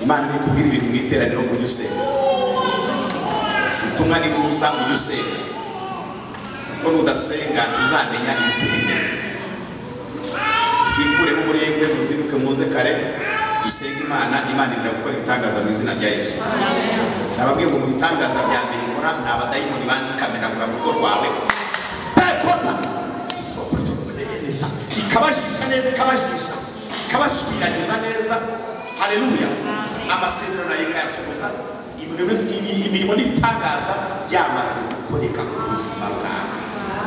Imana nikubwira ibintu mu iteraniro ujye usenga, ubutumwa nibuza ujye usenga, kuko nudasenga ntuzamenya ibikuri imbere. Twikuremo umurengwe, muzinduke muze kare dusenge Imana. Imana irinda gukora ibitangaza mu izina rya Yesu. Nababwiye ngo mu bitangaza bya mbere ikora ni abadayimoni banze ikamenagura mu rugo rwawe, ikabashisha neza, ikabashisha, ikabashwiragiza neza. Haleluya! Amasezerano nayo ikayasohoza, imirimo n'ibitangaza byamaze gukoreka ku buzima bwawe.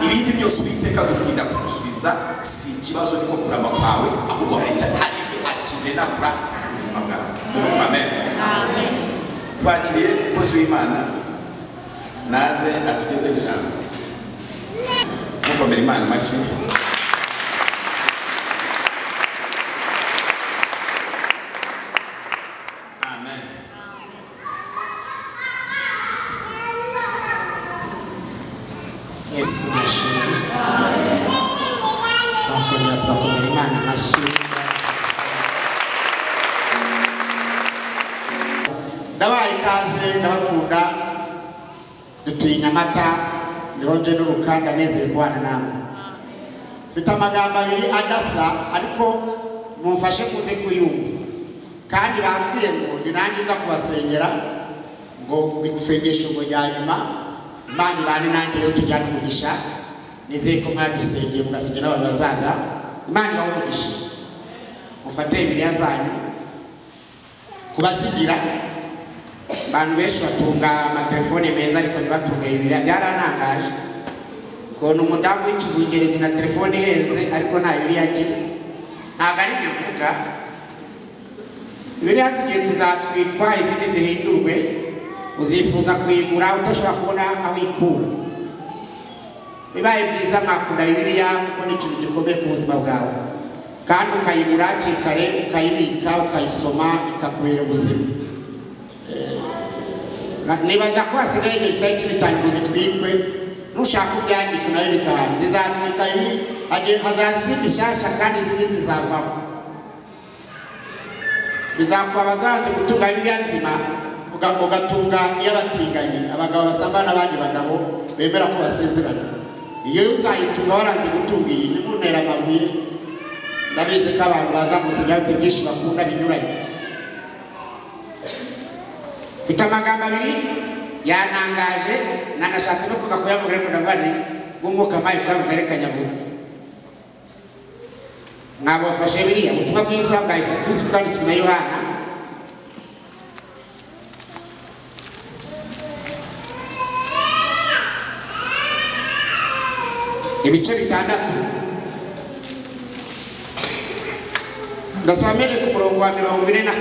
Ibindi byose Uwiteka gutinda kugusubiza si ikibazo, niko kurama kwawe, ahubwo hari ibyo akimenagura ku buzima bwawe. Amen. Twakiriye umukozi w'Imana naze atugezeho ijambo. Mukomere Imana amashyi. Amen. Yesu nashimwe. Twakongera tugakomera Imana amashyi. Ndabaye ikaze, ndabakunda. Dutuye i Nyamata, niho nje n'urukanda, nezerewe kubana namwe. Mfite amagambo abiri adasa, ariko mumfashe muze kuyumva. Kandi bambwiye ngo nirangiza kubasengera ngo isengesho ngo rya nyuma Imana ibane nanjye, rero tujyane umugisha. Nizeye ko mwadusengeye mugasengera n'abantu bazaza. Imana ibahe umugisha. Mufate Bibiliya zanyu kubazigira. Abantu benshi batunga amatelefone meza ariko ntibatunge Bibiliya. Byarantangaje ukuntu umudamu w'ikizungerezi na telefone ihenze ariko nta Bibiliya agira. Ntabwo ari ibyo mvuga. Bibiliya zigiye kuzatwikwa, izindi zihindurwe, uzifuza kuyigura udashobora kubona aho ikura. Bibaye byiza mwakunda Bibiliya kuko ni ikintu gikomeye ku buzima bwawe, kandi ukayigura hakiri kare, ukayibika, ukayisoma, ikakubera ubuzima. Nibaza ko hasigaye igihe kitari kibi cyane ngo zitwikwe. Nushaka ubyandike nayo bikahana, zizatwika ibiri, hazaza izindi nshyashya kandi izindi zizavaho. Bizakubabaza wanze gutunga Bibiliya nzima, ugatunga iy'abatinganyi, abagabo basambana n'abandi bagabo bemera ko basezerana. Iyo uzayitunga waranze gutunga iyi, ntimuntere amabuye. Ndabizi ko abantu baza mu buzima bafite byinshi bakunda binyuranye. Mfite amagambo abiri yanangaje, nanashatse no kuga kuyavuga, ariko ndavuga nti bw'umwuka mpaye kuyavuga, reka nyavuge. Mwabafashe biriya ubutumwa bwiza bwa Yesu Kristo bwanditswe na Yohana, ibice 6. Ndasoma mbere ku murongo wa 47.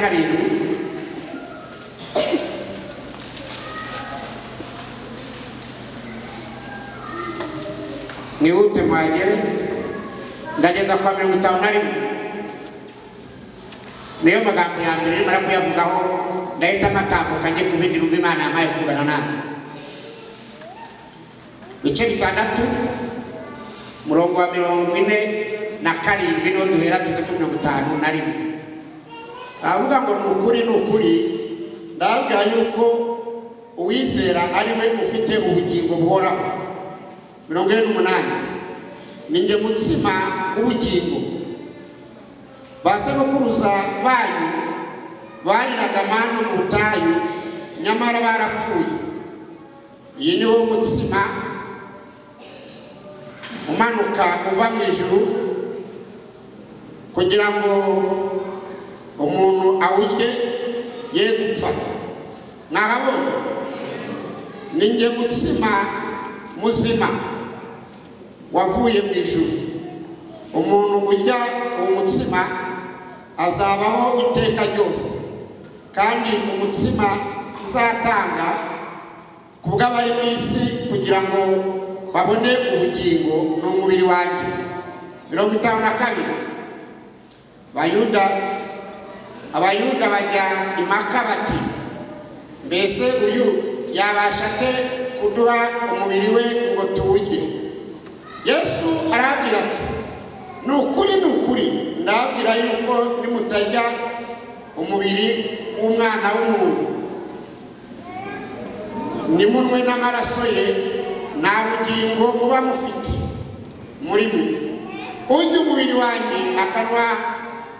Mwihute muhagere, ndageza kwa 51. Niyo magambo ya mbere nimara kuyavugaho ndahita mpatambuka njye ku bindi numva Imana yampaye kuvugana namwe. Ibice 6 murongo wa 47 niho duhera tugeze kuri 51. Aravuga ngo ni ukuri, ni ukuri ndababwira yuko uwizera ari we ufite ubugingo buhoraho. 48 ni njye mutsima w'ubugingo. Ba sogokuruza banyu bariraga manu mu butayu, nyamara barapfuye. Iyi ni wo mutsima umanuka uva mu ijuru kugira ngo umuntu awurye ye gupfa. Mwahabonye? Ni njye mutsima muzima wavuye mu ijuru. Umuntu urya uwo mutsima azabaho iteka ryose, kandi umutsima uzatanga ku bw'abari mu isi kugira ngo babone ubugingo ni umubiri wanjye. 52 Abayuda bajya impaka bati mbese uyu yabasha ate kuduha umubiri we ngo tuwurye? Yesu arababwira ati ni ukuri, ni ukuri ndababwira yuko nimutarya Umubiri w'umwana w'umuntu nimunwe n'amaraso ye, nta bugingo muba mufite muri mwe. Urya umubiri wanjye akanwa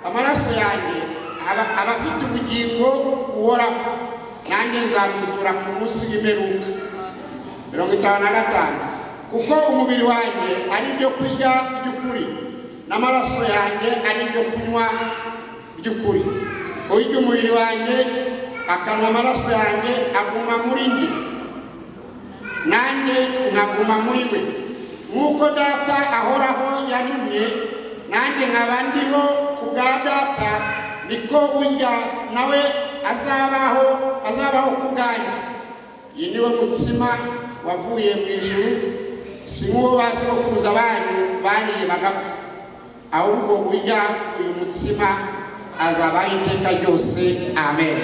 amaraso yanjye aba afite ubugingo buhoraho, nanjye nzamuzura ku munsi w'imperuka. 55 Kuko umubiri wanjye ari ibyo kurya by'ukuri, n'amaraso yanjye ari ibyo kunywa by'ukuri. Urya umubiri wanjye akanwa amaraso yanjye aguma muri njye, nanjye nkaguma muri we. Nk'uko Data ahoraho yantumye, nanjye nkaba ndiho ku bwa Data, niko urya nawe azabaho ku bwanjye. Iyi niwo mutsima wavuye mu ijuru, si nk'uwo ba sogokuruza banyu bariye bagapfa, ahubwo urya uyu mutsima azabaho iteka ryose. Amen.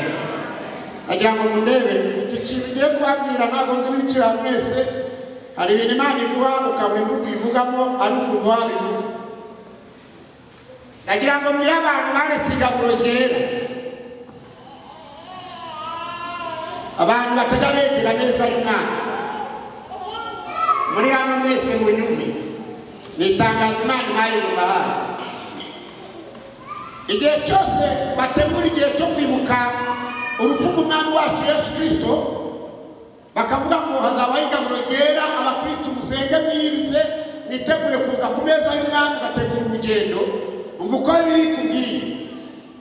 Agira ngo mundebe, mfite ikintu ngiye kubabwira, ntabwo nzi n'ibiciro mwese. Hari ibintu Imana iguha ukabura imvugo ivugamo, ari ukumva wabivuga. Ndagira ngo mbwire abantu baretse igaburo ryera, abantu batajya begera ameza y'Umwami. Muri hano mwese munyumve, ni itangazo Imana impaye ngo mbahaye. Igihe cyose bategura igihe cyo kwibuka urupfu rw'Umwami wacu Yesu Kristo, bakavuga ngo hazabaho igaburo ryera, abakristo musenge mwiyirize, mwitegure kuza ku meza y'Umwami, ugategura urugendo. Umva uko biri kubwiye,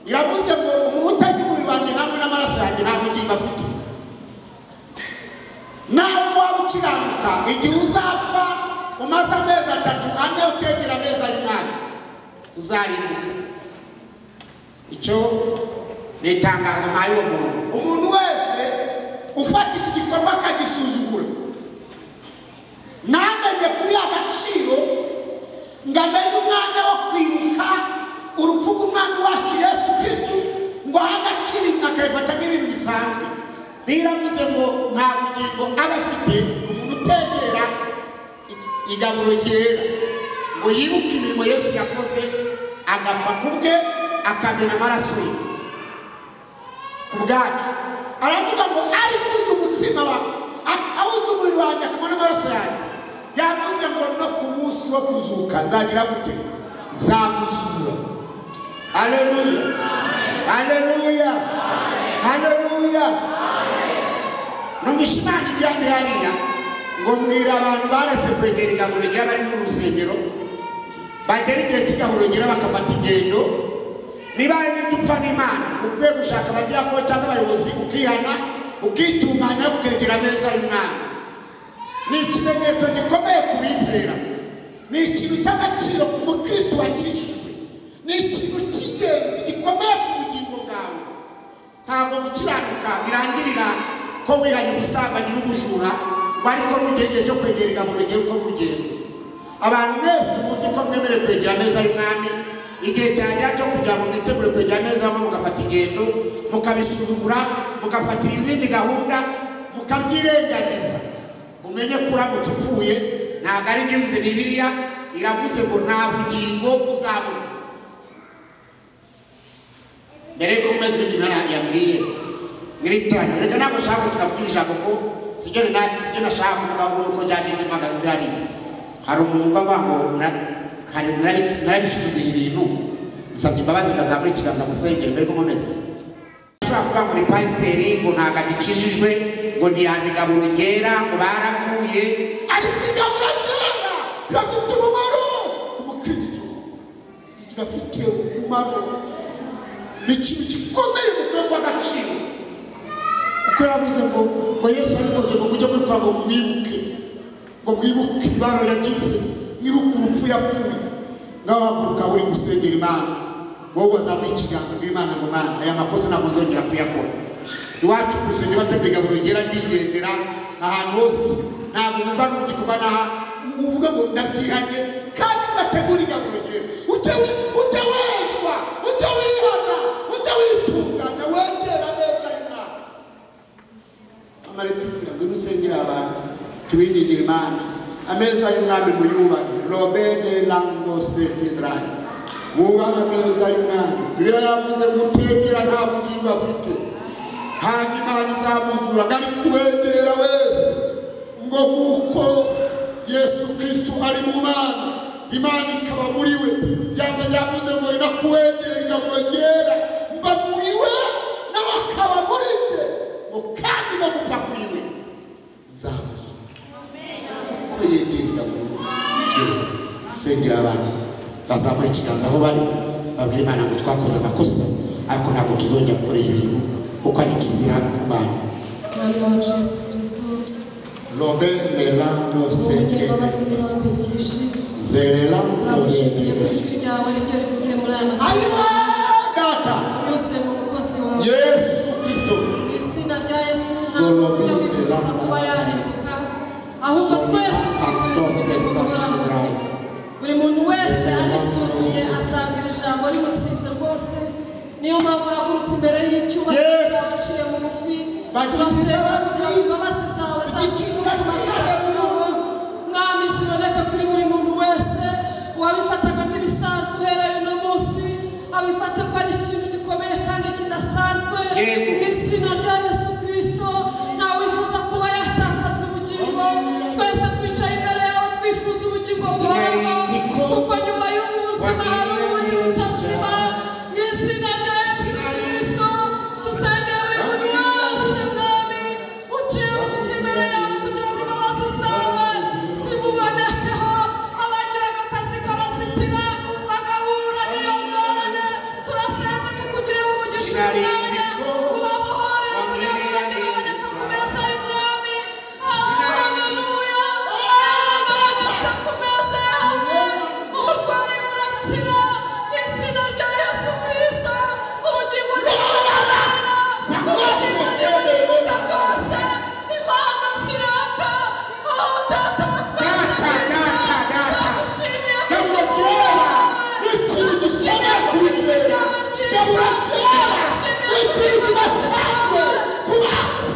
iravuze ngo umuntu utarya umubiri wanjye namwe n'amaraso yanjye nta bugingo afite. Ntabwo waba ukiranuka igihe uzapfa umaze amezi 3 4 utegera ameza y'Umwami, uzarimbuka. Icyo ni itangazo mpaye uwo muntu. Umuntu wese ufata iki gikorwa akagisuzugura, ntamenye kubiha agaciro, ngo amenye umwanya wo kwibuka urupfu rw'Umwami wacu Yesu Kristo, ngo ahe agaciro akabifata nk'ibintu bisanzwe. Biravuze ngo nta bugingo aba afite umuntu utegera igaburo ryera, ngo yibuke imirimo Yesu yakoze, agapfa ku bwe, akamena amaraso ye ku bwacu. Aravuga ngo ariko urya umutsima wa awurya umubiri wanjye akanywa n'amaraso yanjye, yavuze ngo no ku munsi wo kuzuka nzagira gute? Nzamuzura. Haleluya, haleluya, haleluya. Numvise Imana iryamye hariya ngo mbwira abantu baretse kwegera igaburo ryera bari mu rusengero, bagera igihe cy'igaburo ryera bagafata ingendo. Niba hari n'ibyo upfa n'Imana, ukwiye gushaka abadiyakoni cyangwa abayobozi, ukihana, ukitunganya, ukegera ameza y'Umwami. Ni ikimenyetso gikomeye ku bizera, ni ikintu cy'agaciro ku mukristo wakijijwe, ni ikintu cy'ingenzi gikomeye ku bugingo bwawe. Ntabwo gukiranuka birangirira ko wihanye ubusambanyi n'ubujura, ngo ariko nugera igihe cyo kwegera igaburo ryera ukora urugendo. Abantu mwese muzi ko mwemerewe kwegera ameza y'Umwami, igihe cyajya cyo kugira ngo mwitegure kwegera ameza y'Umwami mugafata ingendo, mukabisuzugura, mugafatira izindi gahunda, mukabyirengagiza. Umenye ko uramutse upfuye, ntabwo ari ibyo bivuze Bibiliya, iravuze ngo nta bugingo uzabona. Mbere yuko mumeze ibyo Imana yambwiye mwiteraniro, reka ntabwo nshaka kugira kubwira ijambo ko sibyo nashaka kuvuga ngo nuko byagenda impagaze hariya. Hari umuntu wumva avuga ngo narabisuzuguye ibintu, nsabye imbabazi ngazamura ikiganza musengere mbere yuko nkomeza. Ushobora kuvuga ngo ni pasiteri, ngo ntabwo agikijijwe, ngo ntiyampa igaburo ryera, ngo baraguye, ariko igaburo ryera rirafite umumaro ku mukristo, rirafite umumaro, ni ikintu gikomeye mu rwego rw'agaciro. Kuko yaravuze ngo Yesu abikoze ngo mujye mubikora ngo mwibuke, ngo mwibuke imibabaro yagize, mwibuke urupfu yapfuye. Ngaho haguruka uri gusengera Imana, wowe wazamuye ikiganza ubwira Imana ngo Mana, aya makosa ntabwo nzongera kuyakora. Iwacu ku rusengero bateguye igaburo ryera, ndigendera ahantu hose, ntabwo numva ari igikorwa n'aha uvuga ngo ndabyihanye, kandi bategura igaburo ryera. Ujye wezwa, ujye wihana, ujye witunganya, wegera ameza y'Imana. Amaletisi ngwino usengere abantu, tubingingira Imana. Ameza y'Umwami muyubahe, robene lango sefidrayi. Mwubahe ameza y'Umwami. Bibiliya yavuze ngo utegera nta bugingo bugingo afite. Ntabwo Imana izamuzura ngo ari kuwegera wese ngo muko Yesu Kristo ari mu Mana, Imana ikaba muri we. Byaba byavuze ngo inakuwegera igaburo ryera mba muri we nawe akaba muri jye, ngo kandi no gupfa kwiwe nzamuzura kuko yegera igaburo ryera. Sengera abantu bazamura ikiganza aho bari babwira Imana ngo twakoze amakosa ariko ntabwo tuzongera gukora ibintu kuko ari kizira ku Mana. Mwami wacu Yesu Kristo, Lobe lelando seke zelelando turagushimiye ku ijwi ryawe ryo rivugiye muri aya Ayiwa data yose mu mukozi wawe Yesu Kristo. Mu izina rya Yesu ntabwo ujya wifuza kuba yarimbuka, ahubwo twese twifuriza ubugingo buhoraho. Buri muntu wese arisuzumye asanga iri jambo rimutsinze rwose. Niyo mpamvu ahagurutse imbere y'icyubahiro cyawe aciye bugufi. Turasenga kugira ngo imbabazi zawe zatuma tudashiraho. Mwami, ziboneka kuri buri muntu wese wabifataga nk'ibisanzwe uhereye uno munsi abifata ko ari ikintu gikomeye kandi kidasanzwe. Mu izina rya Yesu Kristo ntawifuza kuba yatakaza ubugingo. Twese twicaye imbere yawe twifuza ubugingo buhoraho, kuko nyuma y'ubu buzima hari ubundi butazima. Mu izina rya Yesu Kristo dusengera buri muntu wese Mwami uciye bugufi imbere yawe kugira ngo imbabazi zawe zimubonekeho. Abagiraga akazi kabazitira bagahura n'iyo ngorane, turasenze tukugireho umugisha uyu mwanya ubabohorere kugira ngo bajye baboneka ku meza y'Umwami. Haleluya! Babonetse ku meza yawe, uburwayi burakira mu izina rya Yesu Kristo. Ubugingo ntiburabana, ubugingo ntiburibuka rwose, Imana ziraka. Oh Data wa twese mwiza, turagushimiye Gaburo ryera n'ikintu gikomeye ku bizera. Gaburo ryera n'ikintu kidasanzwe ku bantu.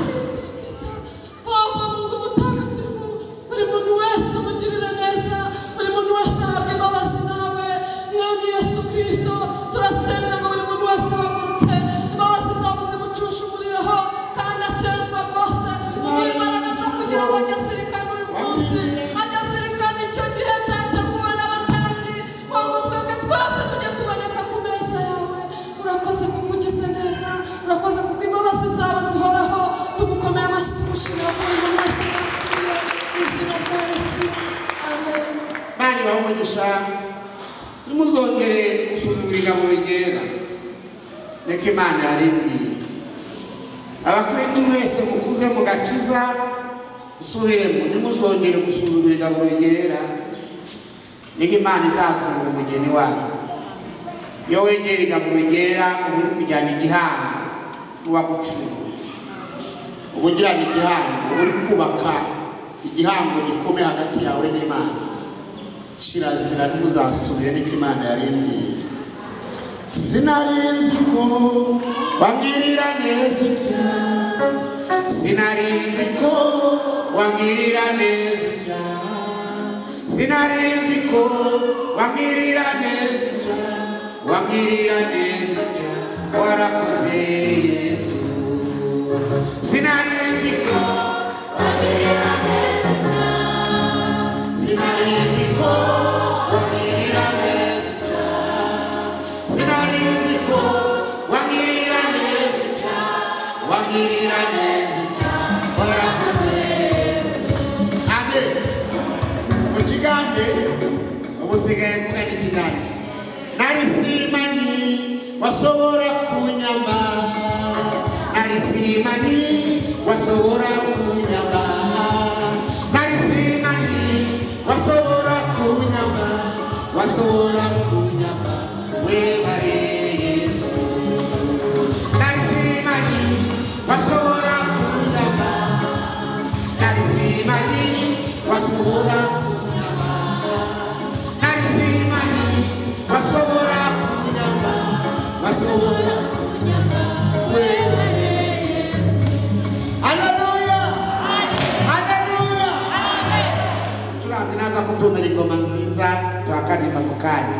Baba Mungu mtakatifu, buri muntu wese umugirira neza, buri muntu wese ahabwe imbabazi nawe. Mwami Yesu Kristo, turasenze ngo buri muntu wese uhagurutse imbabazi zawe zimucushumurireho kandi akezwa rwose. Ugire imbaraga zo kugira ngo ajye azirikana uyu munsi, ajye azirikana icyo gihe cyateguwe n'abatambyi, ngo twebwe twese tujye tuboneka ku meza yawe. Urakoze kuko ugize neza, urakoze kuko imbabazi zawe zihoraho. Tugukomeye amashyi tugushimira ko buri muntu wese wakiriye mu izina rya Yesu. Amen. Bana bahe umugisha, ntimuzongere gusuzugura igaburo ryera. Niko Imana yaribwiye. Abakristo mwese mukuze mu gakiza, usubiremo, ntimuzongere gusuzugura igaburo ryera. Niko Imana izazura umugeni wayo. Iyo wegera igaburo ryera uba uri kujyana igihango n'uwagucunguye. Uba ugirana igihango, uba uri kubaka igihango gikomeye hagati yawe n'Imana. Kirazira ntimuzasubire, niko Imana yarimbwiye. Sinari nzi ko wangirira neza utya, sinari nzi ko wangirira neza utya, sinari nzi ko wangirira neza utya, wangirira neza utya, warakoze Yesu. Sinari nzi ko wangirira neza utya, sinari nzi ko wangirira neza utya, sinari nzi ko wangirira neza utya, wangirira neza utya, warakoze Yesu. Amen. Mu kigande ubu usigaye kumwe n'ikigande. Nari simanyi wasobora kunyamba, nari simanyi wasobora kunyamba, nari simanyi wasobora kunyamba, wasobora kunyamba, webare Yesu. Nari simanyi wasobora kunyamba, nari simanyi wasobora kunyamba, nari simanyi wasobora kunyamba, wasobora kunyamba, webare Yesu. Haleluya! Haleluya! Umucuranzi naza kutuzanira ingoma nziza turakaririmba mu kanya.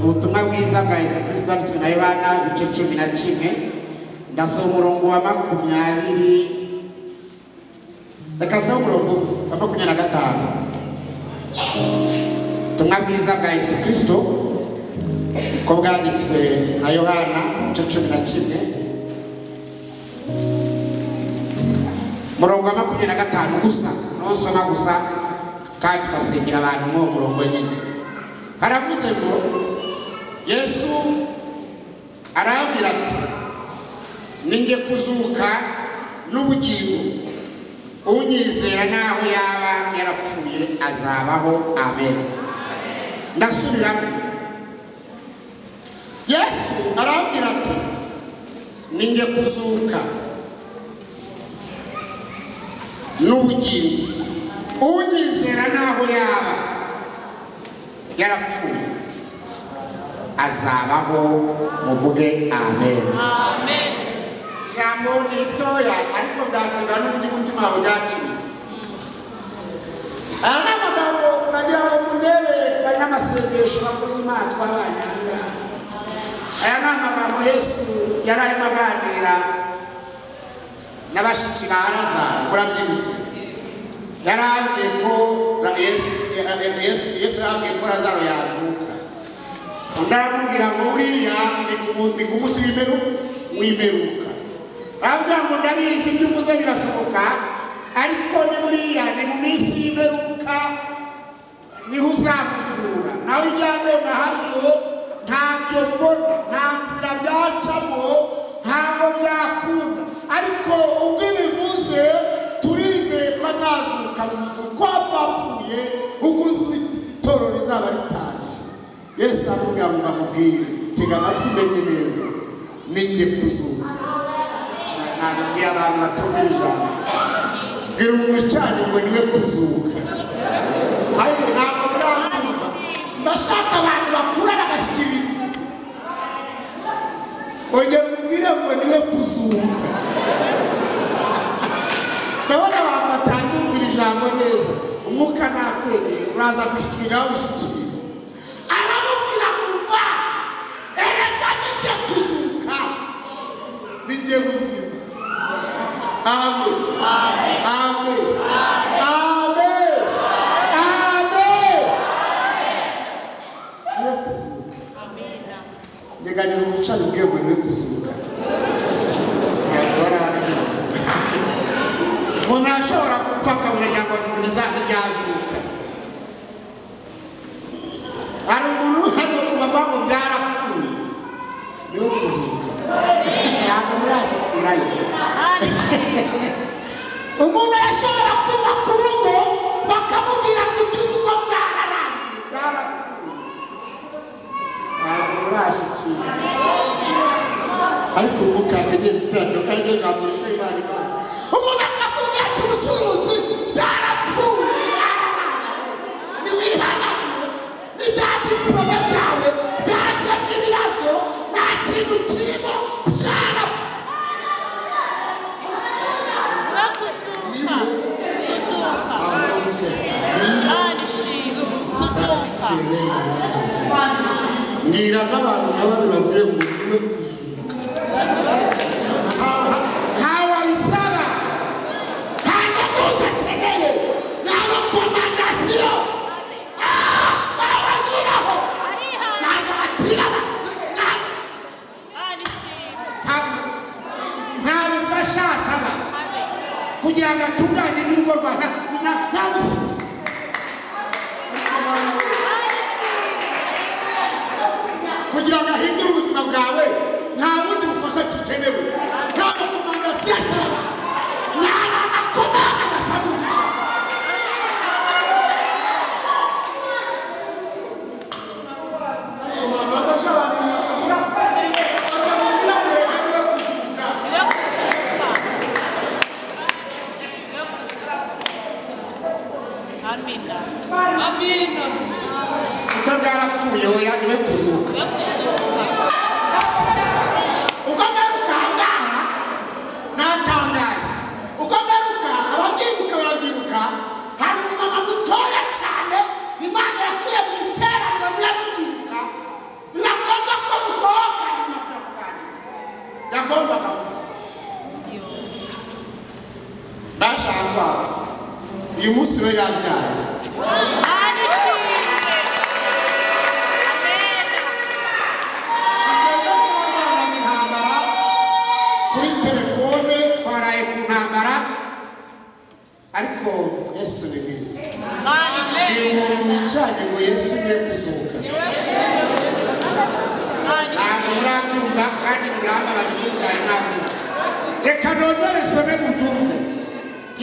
Ubutumwa bwiza bwa Yesu Kristo bwanditswe na Yohana ibice 11 Ndasoma umurongo wa 20, reka nsome umurongo wa 25. Ubutumwa bwiza bwa Yesu Kristo uko bwanditswe na Yohana igice 11 murongo wa 25 gusa, nonsoma gusa kandi tugasengera abantu mu murongo nyine. Haravuze ngo Yesu arababwira ati ninjye kuzuka n'ubugingo, unyizera naho yaba yarapfuye azabaho. Amen. Ndasubiramo. Yesu arababwira ati ninjye kuzuka n'ubugingo, unyizera naho yaba yarapfuye azabaho. Muvuge amen. Amen. Ijambo ni ritoya ariko byaterwa n'uburyo umutima wawe uryakiriye. Aya ni amagambo nagira ngo mundebe banyamasengesho bakoze Imana twabanye aha ngaha. Aya ni amagambo Yesu yari arimo aganira na bashiki ba Lazaro, murabyibutse. Yarabwiye ko Yesu yarabwiye ko Lazaro yazuka. Undi aramubwira ngo buriya ni ku munsi w'imperuka. Arabwira ngo ndabizi ibyo uvuze birashoboka, ariko ni buriya ni mu minsi y'imperuka niho uzamuzura. Nawe ibya none ahabyo ntabyo mbona, nta nzira byacamo, ntabwo byakunda, ariko ubwo ibivuze turizeye ko azazuka mu muzuko w'abapfuye, ubwo itorero rizaba ritashye. Yesu aramubwira ngo amubwire, tega amatwi umenye neza, ninjye kuzuka. Ntabwo mbwiye abantu batumvira ijambo, bwira umucanyi ngo niwe kuzuka. Ariko ntabwo murabyumva, mbashaka abantu bakura bagashyikira ibintu. Ongera umubwire ngo niwe kuzuka. Ndabona abantu batari bumvira ijambo neza, umwuka nakwegera uraza gushyikira aho ushyikira. Aramubwira ngo uva, erega ninjye kuzuka, ninjye buzima. Amen. Amen. Amen. Amen. Niwe kuzuka. Nyeganyega umucanyi ubwiye ngo niwe kuzuka. Umuntu ashobora gupfa akabura ngo ntizazuka. Hari umuntu hano bavuga ngo byarapfuye, niwe kuzuka. Ntabwo murashyikirayo. Umuntu arashobora kubaka urugo bakamubwira ngo iby'urugo byararangiye, byarapfuye. Ntabwo murashyikira. Ariko umwuka akagera iteraniro kandi ijambo riteye Imana Imana. Umuntu akakubwira ati ubucuruzi byarapfuye, byararangiye, ntiwihanagure, n'ibya diporome byawe byajemo ibibazo, nta kintu kirimo, byarapfuye. Mbwira nk'abantu nka babiri babwire ngo niwe kuzuka. Ntawe abisaba, nta nteguza akeneye, nta rekomandasiyo, ntawe anyuraho, ntabwo atira, nta bufasha asaba kugira ngo atunganye n'urugo rwa nta bufasha. Kugira ngo ahindure ubuzima bwawe nta bundi bufasha kikenewe, nta rekomandasiyo asaba, nta akomanga asaba umugisha. Uko byarapfuye oya niwe kuzuka. Uko ngaruka ngaha natangaye, uko ngaruka ababyibuka barabyibuka. Hari umumama mutoya cyane Imana yakuye mu iteraniro ntiyabibyibuka, biba ngombwa ko musohoka nyuma byo kuganira, yagombaga gupfa. Bashaka kwapfa. Uyu munsi we yabyaye. Intambara kuri telefone twaraye ku ntambara, ariko Yesu ni mwiza. Bwira umuntu mwicaranye ngo Yesu niwe kuzuka. Ntabwo murabyumva kandi murambabaje ko mutari mwabyumva. Reka nongere nsome mubyumve.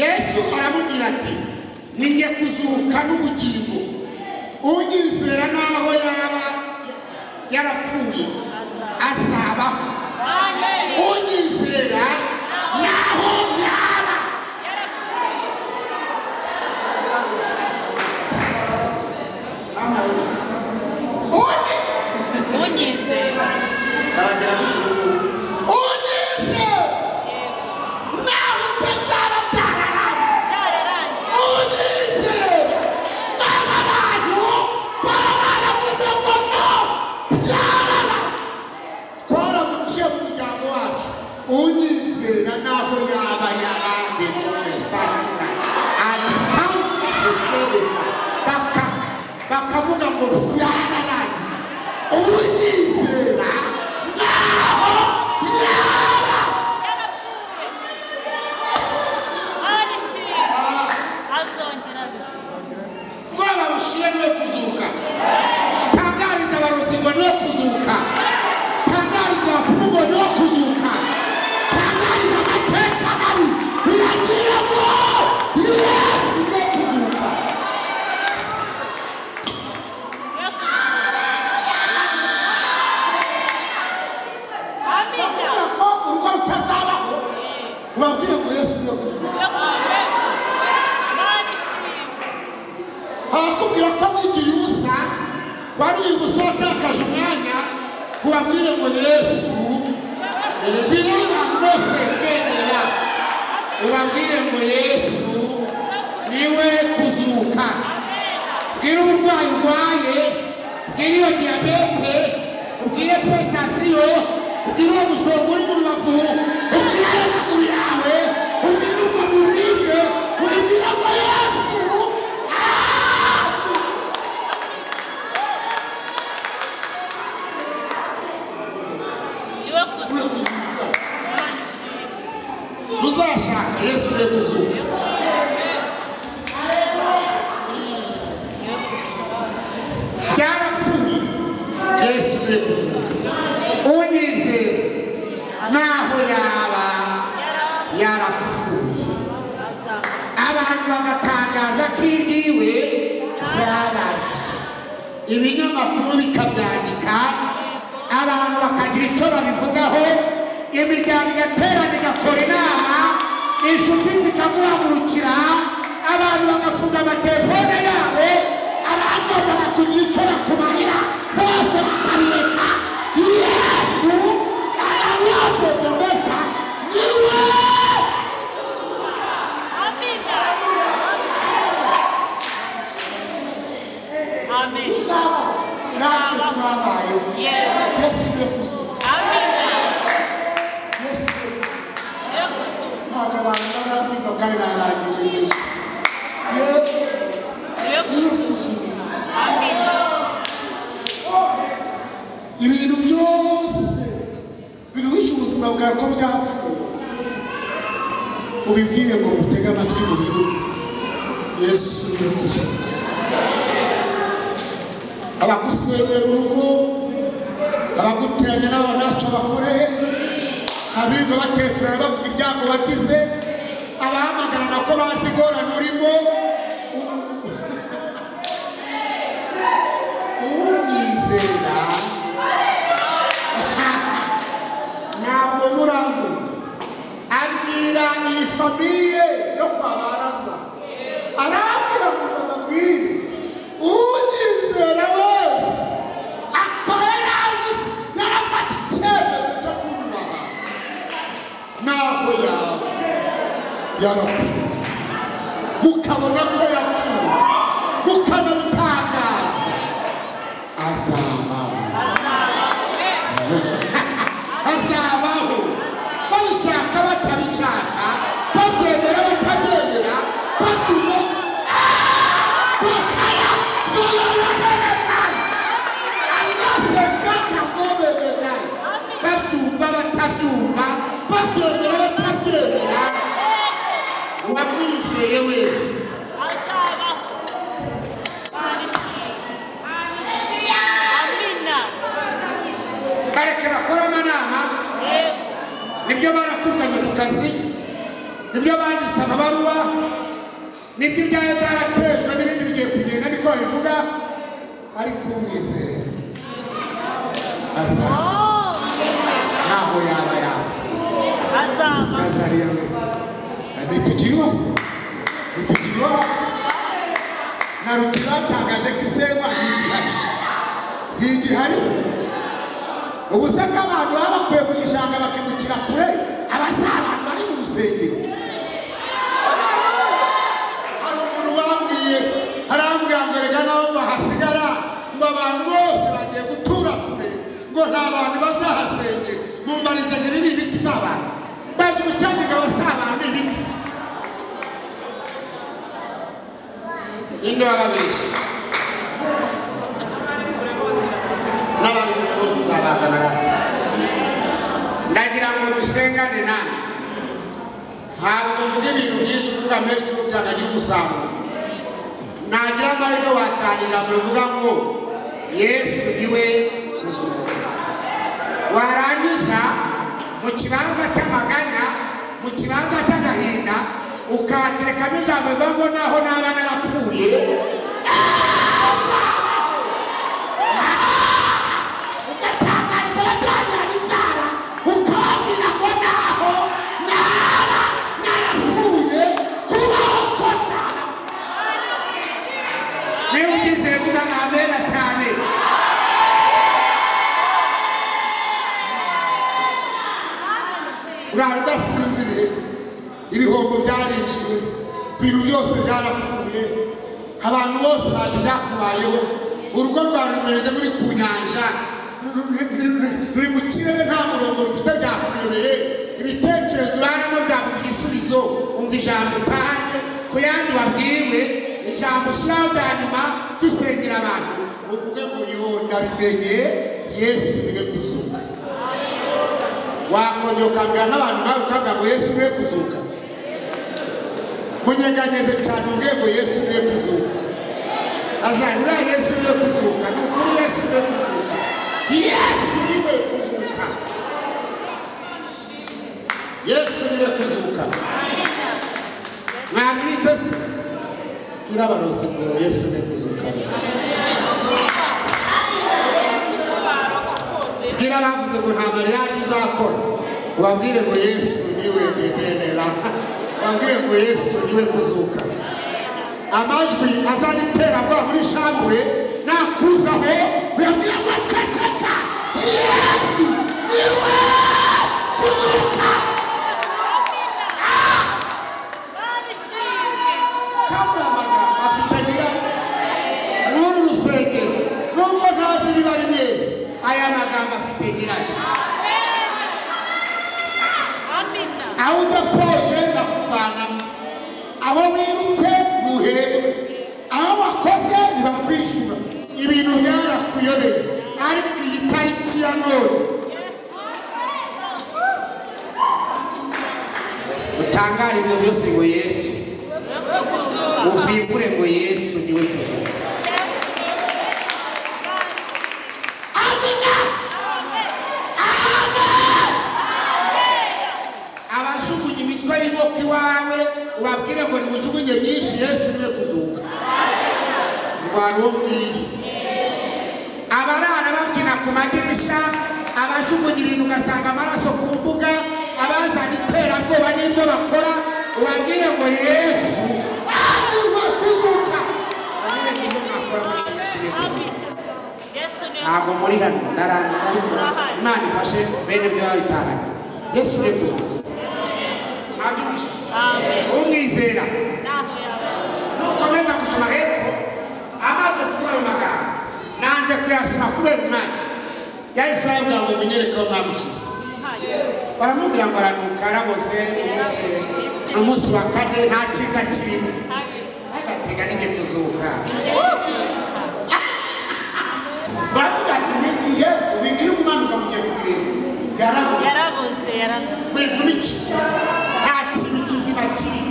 Yesu aramubwira ati ninjye kuzuka n'ubugingo, unyizera naho yaba yarapfuye azabaho. Unyizera naho yaba Unyizera. Unyizera naho utacyaba byararangiye. Unyizera naho abantu baba baravuze ngo no byarara. Twaramuciye mu muryango wacu. Unyizera naho yaba bakavuga ngo byararangiye. Unyizera naho yaba ngo abarushire niwe kuzuka. Tangariza abarozi ngo niwe kuzuka. Tangariza abapfumu ngo niwe kuzuka. Tangariza amateka mabi uyagire ngo Yesu niwe kuzuka. Bakubwira ko urugo rutazabaho, ubabwire ngo Yesu niwe kuzuka. Abakubwira ko wigiye ubusa, wari ubusa watakaje umwanya, ubabwire ngo Yesu biranamosekenera. Ubabwire ngo Yesu niwe kuzuka. Bwira uburwayi urwaye, ubwire iyo diyabete, ubwire potasiyo, ubwire uwo musonga uri mu rubavu, ubwire ayo maguru yawe, ubwire ubwo buribwe, ubwire ngo Yesu. Uzashaka Yesu niwe kuzuka. Byarapfuye, Yesu niwe kuzuka. Unyizera naho yaba yarapfuye, abantu bagatangaza ko ibyiwe byararangiye, ibinyamakuru bikabyandika, abantu bakagira icyo babivugaho, imiryango igaterana igakora inama, inshuti zikamuhagurukira, abantu bagafunga amatelefone yabo, abagombaga kugira icyo bakumarira bose bakabireka. Yesu arabagomba niwe. Uzabaho natwe twabayeho. Yesu niwe kuzuka. Yesu niwe kuzuka. Ntabwo abantu barabyumva kandi barangije neza. Yesu niwe kuzuka. Ibintu byose biruhisha ubuzima bwawe ko byapfuye, ubibwire ngo mutege amatwi mu bihugu. Yesu niwe kuzuka. Abagusenyera urugo, abaguteranya n'abo ntacyo bakoreye, abirirwa bateferana bavuga ibyago wagize, abahamagarana ko bazi ingorane urimo. Umwizera ntabwo muramvura. Abwira iyi famiye yo kwa Baraza, arabwira ngo bababwire unyizera wese akaba yarafashe icyemezo cyo kunyubaha naho yaba yarapfuye, mukabona ko yapfuye, mukanabitangaza, azabaho. Azabaho babishaka batabishaka, babyemera batabyemera. Umwizeye wese bareke bakora amanama, nibyo barakurukanye ku kazi, nibyo banditse amabaruwa, nibyo ibyayo byaratejwe n'ibindi bigiye kugenda, niko babivuga. Ariko umwizera azaba naho yaba yapfa azariye ntitukiriho, ntitukiriho. Na Rukira batangaje ko isenywa ntigihari, ntigihari se. Ubu se ko abantu baba bakuye mu gishanga bakimukira kure, aba si abantu bari mu rusengero. Hari umuntu wambwiye, arambwira ngo reka naho bahasigara, ngo abantu bose bagiye gutura kure, ngo nta bantu bazahasengera. Mumbarizanye ibi ni ibiti z'abantu, bazi umucyanyiga wa si abantu ibiti. Ninde wababeshye? N'abantu bose babazana radiyo. Ndagira ngo dusengane namwe. Ntabwo mvuga ibintu byinshi, kuvuga menshi kugira ngo agire umusaruro. Nagira amahirwe watanga ijambo rivuga ngo Yesu niwe kuzuka. Warangiza mu kibanza cy'amaganya, mu kibanza cy'agahinda, ukaterekamo ijambo rivuga ngo naho naba narapfuye, ugatangariza abajyanira n'inzara, ukababwira ngo naho naba narapfuye, kubaho ko nzaba. Niba ubyizeye vuga amena cyane. Urara udasinziriye, ibihombo byarinjiye, ibintu byose byarapfuye, abantu bose bazi ibyakubayeho, urugo rwawe rumeze ruri ku nyanja, ruri mu kirere nta murongo rufite, byakuyobeye, ibitekerezo uraramo byabuze igisubizo. Umva ijambo utahanye ku yandi wabwiwe, ijambo ushyiraho bya nyuma dusengera abantu, uvuge ngo yo ndabimenye, Yesu niwe kuzuka. Wakongera ukambwira n'abantu nawe ukabwira ngo Yesu niwe kuzuka. Munyeganyeze cyane ubwiye ngo Yesu niwe kuzuka. Azahura Yesu niwe kuzuka, ni ukuri Yesu niwe kuzuka. Yesu niwe kuzuka. Yesu niwe kuzuka. Mwamwite se? Kira abarozi ngo Yesu niwe kuzuka. Bwira abavuze ngo nta mariage uzakora, ubabwire ngo Yesu niwe bebenera, ubabwire ngo Yesu niwe kuzuka. Amajwi azana iterabwoba muri shambure nakuzaho, uyabwira ngo ceceka, Yesu niwe kuzuka. Kandi amagambo afite nyirayo n'uru rusengero, nubwo ntazi niba ari mwese, aya magambo afite nyirayo. Aho udapoje bakuvanamo, aho wirutse ntuhembwe, aho wakoze ntibakwishyura, ibintu byarakuyobeye. Ariko iyi tariki ya none utangare ibyo byose ngo Yesu, uvivure ngo Yesu niwe kuzuka. Amina. Abajugunya imitwe y'inkoko iwawe ubabwire ngo nimujugunye myinshi, Yesu niwe kuzuka. Rwari uwo mbwiye. Abarara babyina ku madirisha, abajugunya ibintu ugasanga amaraso ku mbuga, abazana iterabwoba n'ibyo bakora, ubabwire ngo Yesu niwe kuzuka. Ubabwire ngo ibyo mwakora muri Yesu niwe kuzuka. Ntabwo muri hano ndarangiza, ariko Imana ifashe bene byo babitahanye. Yesu niwe kuzuka. Mwabyumvishije? Umwizera nukomeza gusoma hepfo, amaze kuvuga ayo magambo, nanze kuyasoma kubera umwanya, yahise ababwira ngo munyereke aho mwamushyize. Baramubwira ngo aranuka, araboze, umunsi wa kane nta cyiza kirimo, agatega n'igihe kuzuka. Baravuga ati ni Yesu wigira umanuka mu gihe kugirira. Yarabuze, wivuna ikibuze, nta kintu kizima kiri.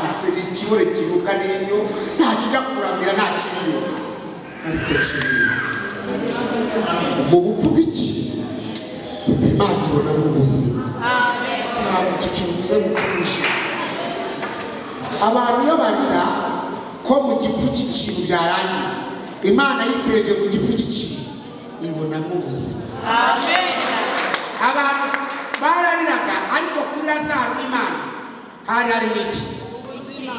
Cyarasobanutse, ni ikibure kinuka n'inyo, ntacyo ujya kuramira, nta kiriyo, ariko kiriyo mu bupfu bw'iki Imana ibona mu buzima. Ntabwo icyo kivuze gutuje abantu iyo barira ko mu gipfu cy'ikintu byarangiye, Imana yiteje mu gipfu cy'ikintu ibonamo ubuzima. Abantu barariraga, ariko kuri Lazaro n'Imana hari harimo iki?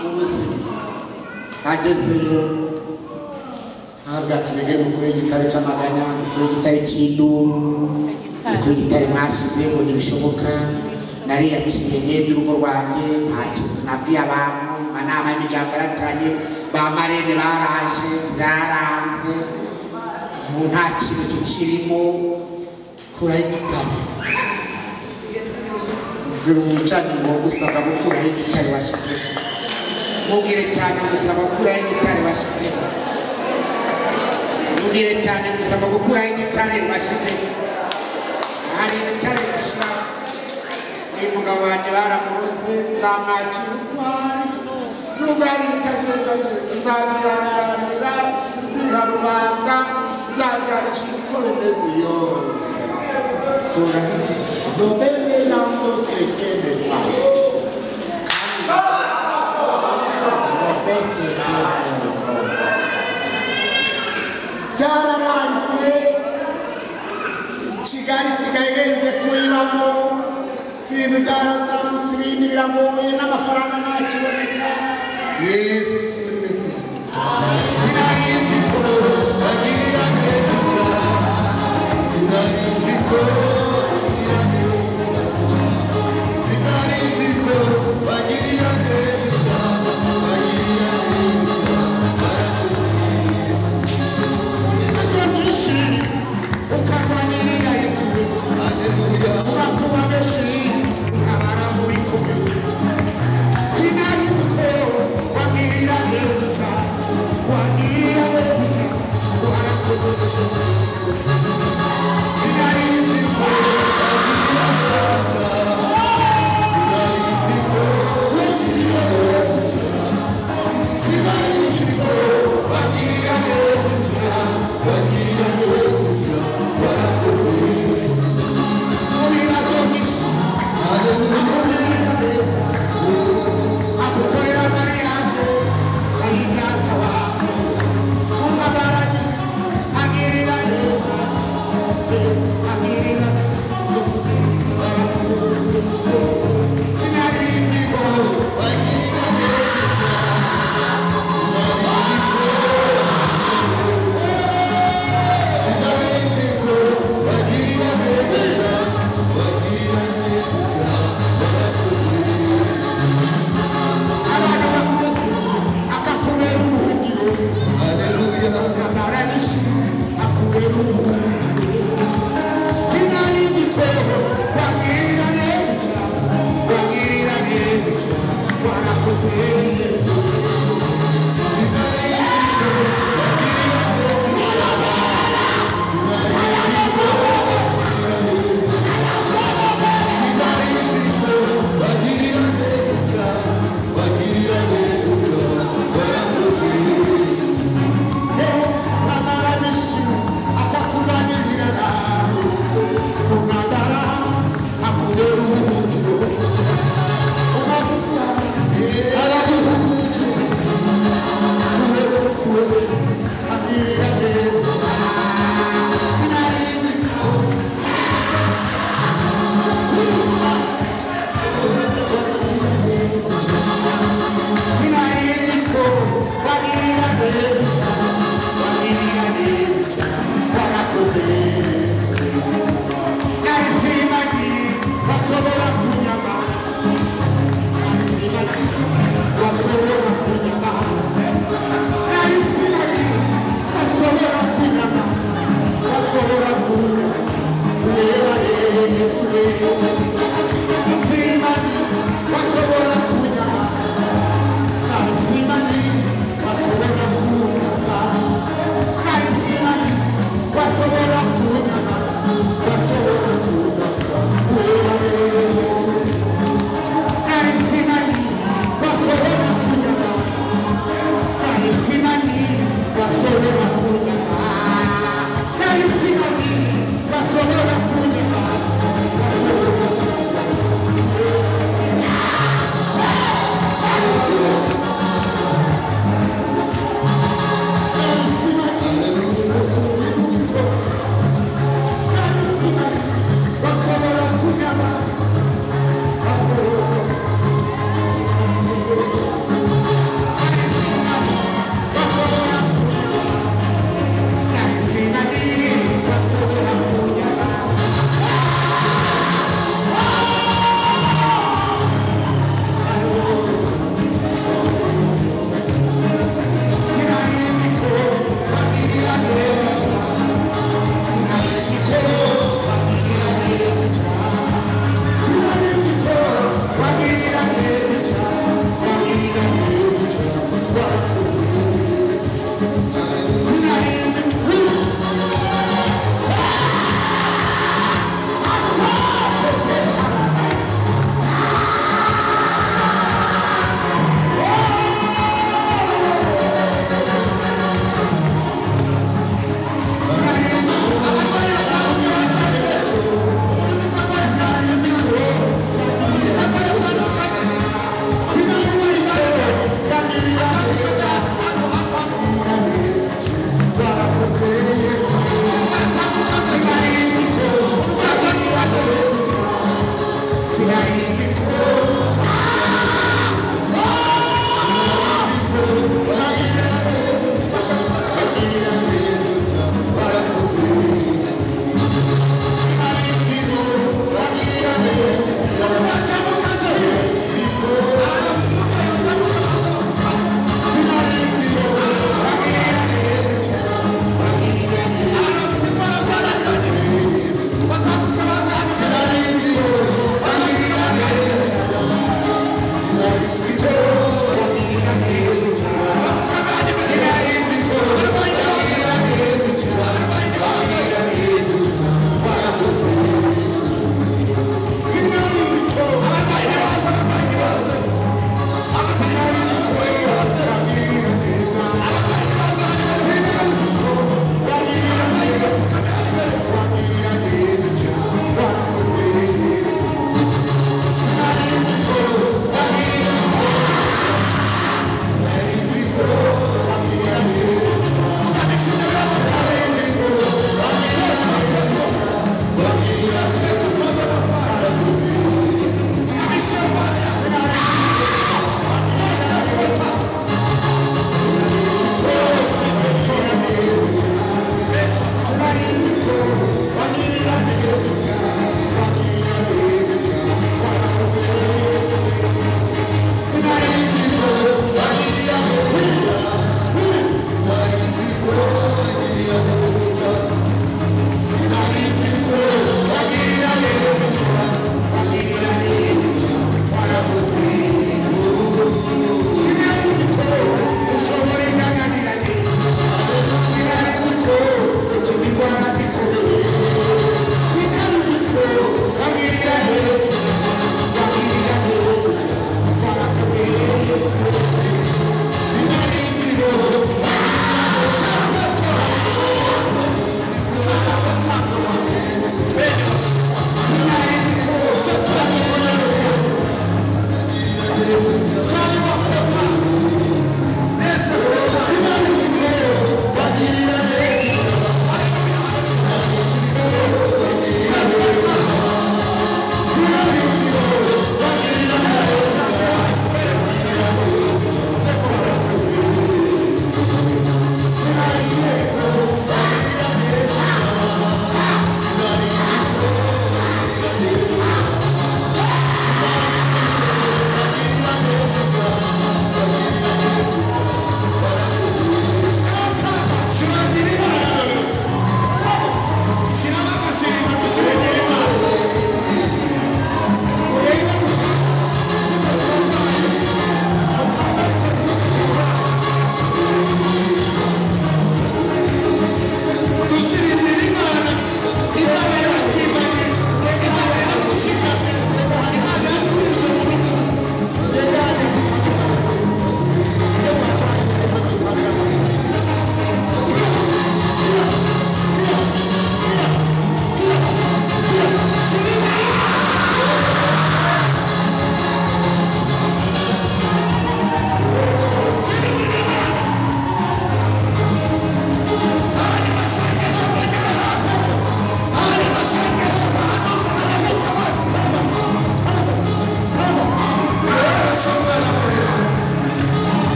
Ubuzima. Agezeyo ntabwo ati begere mukuru y'igitare cy'amaganya, mukuru y'igitare cy'induru, mukuru y'igitare mwashize ngo ntibishoboka, nariyakiriye ngende urugo rwanjye, nta kizu nabwiye abantu, amanama y'imiryango yarataranye, ba marene baraje, byaranze, ubu nta kintu kikirimo, kuraho igitare. Ubwira umucanyi ngo gusaba gukuraho igitare washyizeho, mubwire cyane gusaba gukuraho igitare washyizeho, mubwire cyane gusaba gukuraho igitare washyizeho. Hari ibitare gushyiraho. Uyu mugabo wanjye baramuroze, nzamwakira uko ari, nubwo hari ibitagenda neza nzabihanganira, sinziha rubanda, nzabyakira uko bimeze. Yo kuraho igitare nobene namusekemerwa byararangiye. Kigali isigaye ihenze kuyibamo, ibintu byarazamutse, ibindi biragoye, n'amafaranga ntakiboneka. Yesu ni Sinari nzi ko agirira neza cyane, sinari nzi ko